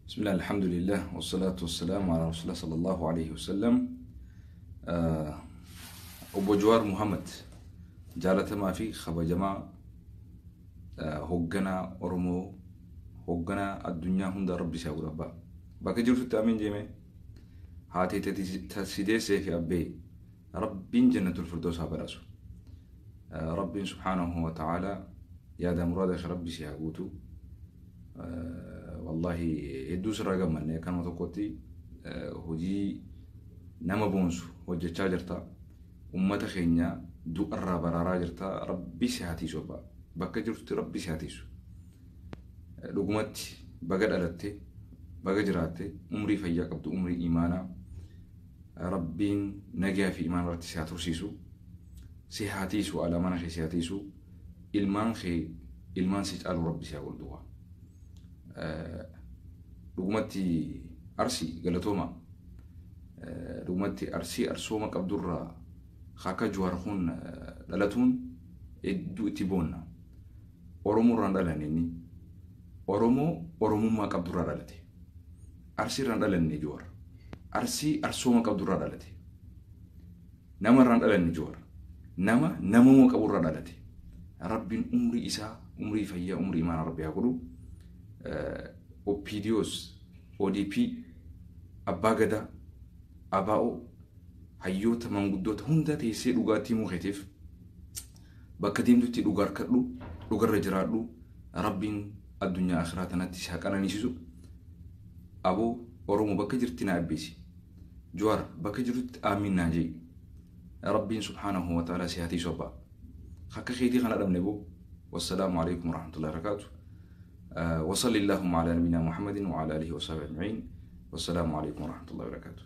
Bismillah, alhamdulillah, wasalaatu wasalaamu ala rasulillah sallallahu alayhi wasallam. Obbo Jawaar Muhammad jaalatamaa fi kabajamaa hoogganaa Oromoo, hoogganaa addunyaa hunda, Rabbi isaa godhu abbaa. Bakka jirtutti amiin jeeme. Haati si deessee fi abbee Rabbiin jannatul firdaus haa badhaasu. Rabbiin subhaanahu wa ta'ala yaada muraada kee Rabbi si haa guutu. Wallahi hedduu sirraa gammanne. Akkanuma tokkotti hojii nama boonsu hojjechaa jirta. Ummata keenya du'arraa baraaraa jirta. Rabbi si haa tiisu abbaa. Bakka jirtutti Rabbi si haa tiisu. Dhugumatti baga dhalatte, baga jiraatte, umrii fayyaa qabdu, umrii imaanaa. Rabbiin nagaa fi imaana irratti si haa tursiisu. Si haa tiisu, alaa mana kee si haa tiisu. Ilmaan kee ilmaan si caalu Rabbi si haa godhu. Dhugumatti Arsii galatooma. Dhugumatti Arsii arsooma qabdurraa akka Jawaar kun dhalatuun hedduu itti boonna. Oromoo irraan dhalanne inni. Oromoo Oromummaa qabdurraa dhalate. Arsii irraan dhalanne Jawaar. Arsii arsooma qabdurraa dhalate. Nama irraan dhalanne Jawaar. Nama namuma qaburraa dhalate. Rabbiin umrii isaa umrii fayyaa, umrii imaana Rabbi haa godhu. OPDOs, ODP, Abbaa Gadaa, ABO, hayyoota, manguddoota hunda teessee dhugaatii himuu keetiif, bakka deemtutti dhugaa harkadhu, dhugarra jiraadhu, Rabbiin addunyaa akhiraa tanatti si haa qananiisisu. Aboo Oromoo, bakka jirti naa abbeesi. Jawaar, bakka jirtutti aamiin naa jee. Rabbiin subhaanahu wa ta'ala si haa tiisu abbaa. Akka keetii kana dhabne boo. Wassalaamu alaikum warahmatullahi wabarakatuh. وصلى اللهم على نبينا محمد وعلى اله وصحبه اجمعين، والسلام عليكم ورحمه الله وبركاته.